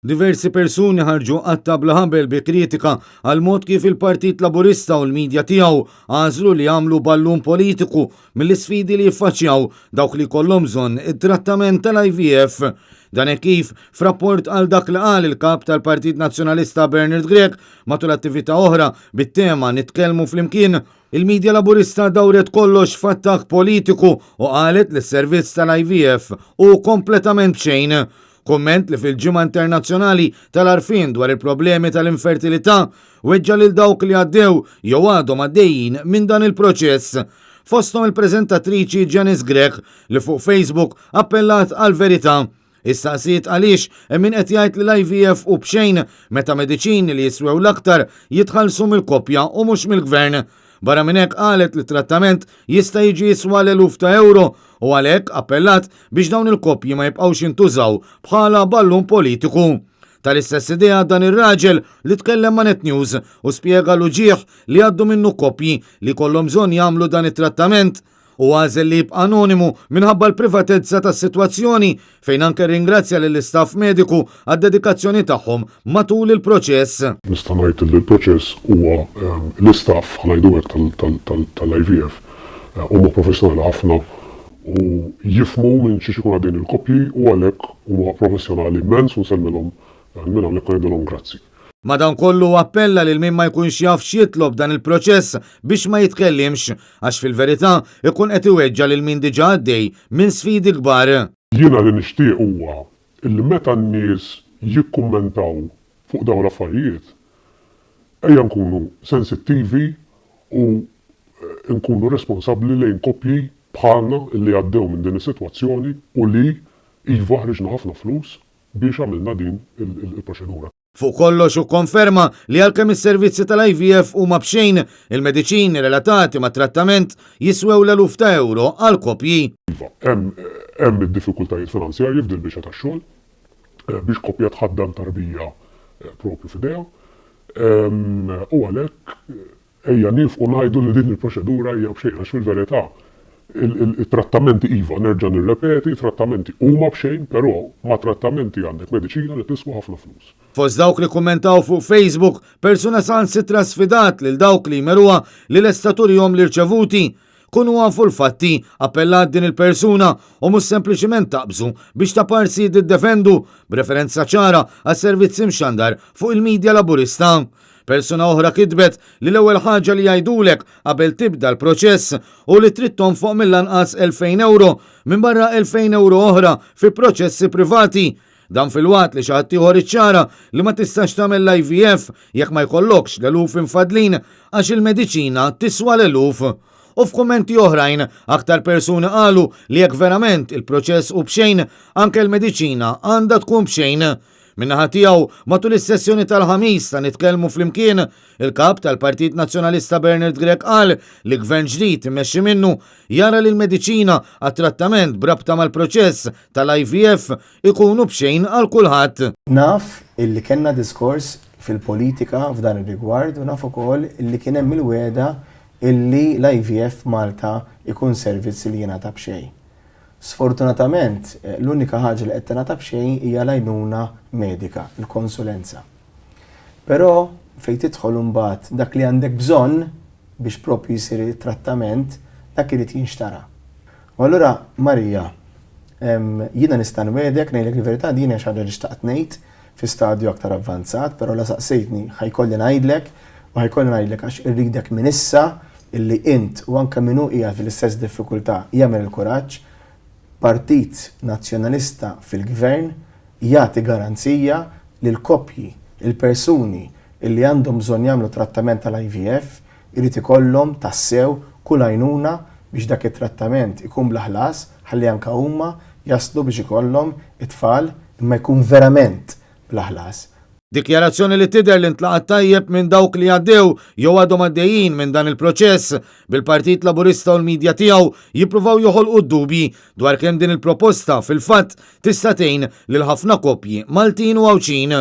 Diversi persuni ħarġu qatta' bla ħabel bi kritika għall-mod kif il-Partit Laburista u l-media tiegħu għażlu li jagħmlu ballun politiku mill-isfidi li jiffaċċjaw dawk li jkollhom bżonn it-trattament tal-IVF. Dan hekk kif, f'rapport għal dak li qal il-Kap tal-Partit Nazzjonalista Bernard Grech matul attività oħra bit-tema Nitkellmu Flimkien, il-media Laburista dawret kollox f'attakk politiku u qalet li s-servizz tal-IVF hu kompletament b'xejn. Kumment li fil-Ġimgħa Internazzjonali tal-Għarfien dwar il-Problemi tal-Infertilità weġġa' lil dawk li għaddew jew għadhom għaddejjin minn dan il-proċess. Fosthom il-preżentatriċi Janice Grech li fuq Facebook appellat għall-verità. Hi staqsiet għaliex hemm min qed jgħid li l-IVF hu b'xejn meta mediċini li jiswew l-aktar jitħallsu mill-koppja u mhux mill-Gvern. Barra minn hekk qalet li t-trattament jista' jiġi jiswa l-eluf ta' ewro u għalhekk appellat biex dawn il-koppji ma jibqgħux jintużaw bħala ballun politiku. Tal-istess idea dan ir-raġel li tkellem ma' Net News u spjega l-uġigħ li jgħaddu minnu koppji li jkollhom bżonn jagħmlu dan it-trattament. Hu għażel li jibqa' anonimu minħabba l-privatezza tas-sitwazzjoni fejn anke rringrazzja lill-istaff mediku għad-dedikazzjoni tagħhom matul il-proċess. Nista' ngħid li l-proċess huwa l-istaff, ħa ngħidu hekk, tal-IVF huma professjonali ħafna u jifhmu minn xiex ikun għaddejjin il-koppji u għalhekk huma professjonali immens u nsellmilhom minn hawnhekk u ngħidilhom grazzi. Madankollu hu appella lil min ma jkunx jaf x'jitlob dan il-proċess biex ma jitkellimx għax fil-verità ikun qed iweġġa' lil min diġà għaddej minn sfidi kbar. Jiena li nixtieq huwa illi meta n-nies jikkummentaw fuq dawn l-affarijiet, ejja nkunu sensittivi u nkunu responsabbli lejn koppji bħalna illi għaddew minn din is-sitwazzjoni u li iva ħriġna ħafna flus biex għamilna din il-proċedura. Fuq kollox hu kkonferma li għalkemm is-servizzi tal-IVF huma b'xejn, il-mediċini relatati mat-trattament jiswew l-eluf ta' ewro għall-koppji. Iva, hemm hemm id-diffikultajiet finanzjarji f'dil-biċċa tax-xogħol biex koppja tħaddan tarbija proprju f'idejha u għalhekk Ejja niefqu ngħidu li din il-proċedura hija b'xejn għax fil-verità it-trattamenti iva, nerġa' nirrepeti, it-trattamenti huma b'xejn però mat-trattamenti għandek mediċina li tiswa ħafna flus. Fost dawk li kummentaw fuq Facebook, persuna saħansitra sfidat lil dawk li jmeruha li lesta turihom l-irċevuti. Kunu afu l-fatti, appellat din il-persuna, u mhux sempliċiment taqbżu biex ta' parsi tiddefendu, b'referenza ċara għas-servizz imxandar fuq il-media Laburista. Persuna oħra kitbet li l-ewwel ħaġa li jgħidulek qabel tibda l-proċess hu li trid tonfoq mill-anqas 2,000 ewro, minbarra 2,000 ewro oħra fi proċessi privati. Dan filwaqt li xi ħadd ieħor iċċara li ma tistax tagħmel l-IVF jekk ma jkollokx l-eluf imfaddlin għax il-mediċina tiswa l-eluf. U f'kummenti oħrajn, aktar persuni qalu li jekk verament il-proċess hu b'xejn, anke l-mediċina għandha tkun b'xejn. Min-naħa tiegħu, matul is-sessjoni tal-Ħamis ta' Nitkellmu Flimkien, il-Kap tal-Partit Nazzjonalista Bernard Grech qal li Gvern ġdid immexxi minnu jara li l-mediċina għat-trattament b'rabta mal-proċess tal-IVF ikunu b'xejn għal kulħadd. Naf illi kellna diskors fil-politika f'dan ir-rigward u naf ukoll illi kien hemm il-wegħda illi l-IVF f'Malta jkun servizz li jingħata b'xejn. Sfortunatament, l-unika ħaġa li qed tingħata b'xejn hija l-għajnuna medika, il-konsulenza. Però fejn tidħol imbagħad dak li għandek bżonn biex propju jsir it-trattament, dak irid jinxtara. U allura Marija, jiena nista' nwegħdek, ngħidlek il-verità din hija xi ħaġa li xtaqt ngħid fi stadju aktar avvanzat, però la saqsejtni ħa jkolli ngħidlek u ħa jkolli ngħidlek għax irridek minn issa illi int u anke min hu qiegħed fl-istess diffikultà jagħmel il-kuraġġ, Partit Nazzjonalista fil-Gvern jagħti garanzija li l-koppji, il-persuni illi għandhom bżonn jagħmlu trattament tal-IVF irid ikollhom tassew kull għajnuna biex dak it-trattament ikun bla ħlas ħalli anke huma jaslu biex ikollhom it-tfal imma jkun verament bla ħlas. Dikjarazzjoni li tidher li ntlaqgħet tajjeb minn dawk li għaddew jew għadhom għaddejjin minn dan il-proċess, bil-Partit Laburista u l-media tiegħu jippruvaw joħolqu d-dubji dwar kemm din il-proposta fil-fatt tista' tgħin lil ħafna koppji Maltin u Għawdxin.